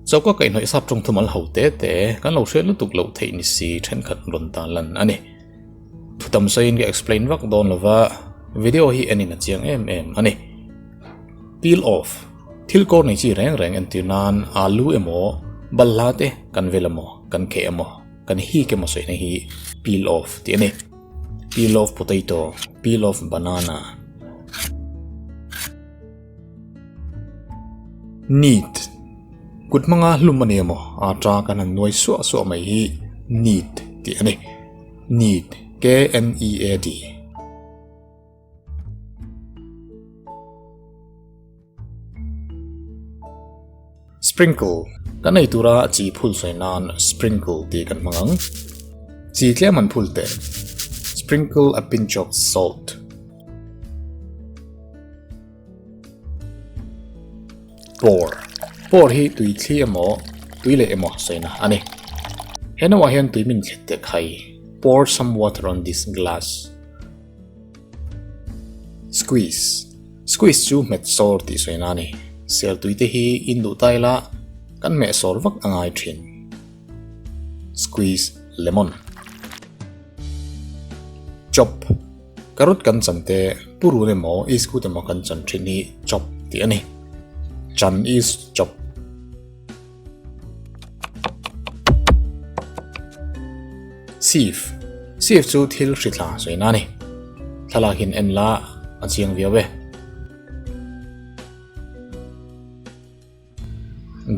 Choka kaihhnawih sap tawng thumal ho te te kan lo hriat lutuk loh theih ni si thenkhat rawn tan lan a ni. Thu tam sawiin ka explain vak dawn lova, video hi enin a chiang em em a ni. Peel off, Thil kawr nei chi reng reng entir nan alu emaw, balhla te kan vel emaw, kan kheh emaw, kan hik emaw sawina hi peel off tih a ni. Peel off potato, peel off banana. Knead, Kut hmanga hlum a ni emaw, aṭa kan han nuai suah suah mai hi knead tih a ni. Knead, K-N-E-A-D. Sprinkle, Kan ei tura chi phul sawi nan sprinkle tih kan hmang ang. Chi tlem an phul teh. Sprinkle a pinch of salt. Pour, Pour hi tui thli emaw, tui leh emaw sawina a ni. He nauah hian tui min thlet teh khai. Pour some water on this glass. Squeeze, Squeeze chu hmet sawr tih sawina a ni. Sel tui te hi in duh ta ila kan hmeh sawr vak a ngai thin. Squeeze lemon. Chop, Carrot kan chan te purun emaw iskut emaw kan chan thin hi chop tih a ni. Chan is chop. Sieve, Sieve chu thil hri thla sawi na a ni. Thlalak in en la a chiang viau e.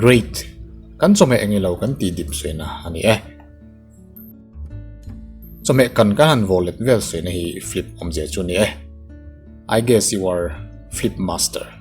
Great, kan chawhmeh eng ilo kan tih dip sawi na a ni e. Chawhmeh kan kan han vaw let vel sawi na hi flip awmzia chu a ni e. I guess you are flip master.